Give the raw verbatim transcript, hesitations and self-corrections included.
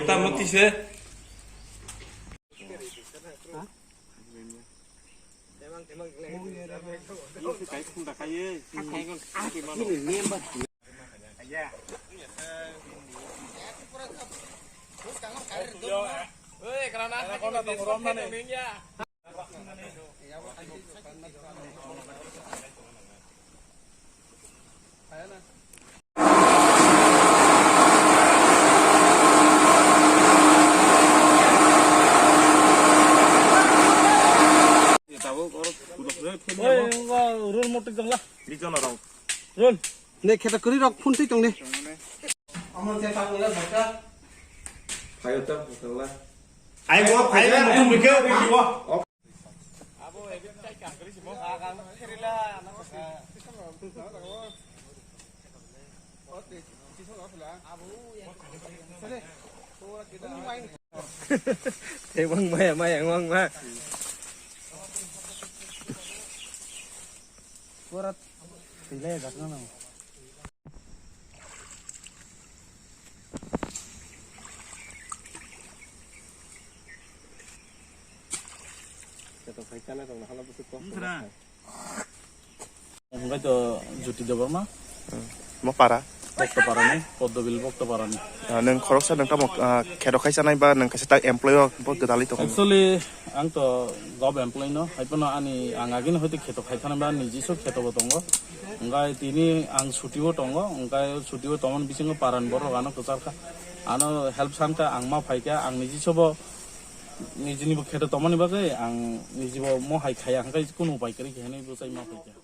Tamo tise. Rul motik dongla. Rul. Ne kheta kuri rok phun twi tong ne. Amon te tak le bata. Phayo ta, tangla. Ai bo, ai bo, mutum bikhe, bikhe bo. Tei wng maya, maya wng ma. Pura twi lai jak nang. Hwnkhe to Jyoti Debbarma. Mo para? Boktoparani, Poddobil Boktoparani. Ah, nwng khoroksa nwng tamo, ah, kheto khai chanai ba nwng kaisa ta employee o bo gwdalwi tongo? Actually, ang to job employee no, hai phano ani, ang agini hoite kheto khai thani ba, niji so kheto bo tongo. Hwnkhe tini ang chuti o tongo, hwnkhe chuti o tongmani bisingo parani borok ano kwchar kha. Ano help san kha, ang ma phai kha, ang niji so bo, nijini bo kheto tongmani bagwi ang niji bo mo hai khaya, hwnkhe kunu upai kwrwi khe hinwi bwchai ma phai kha.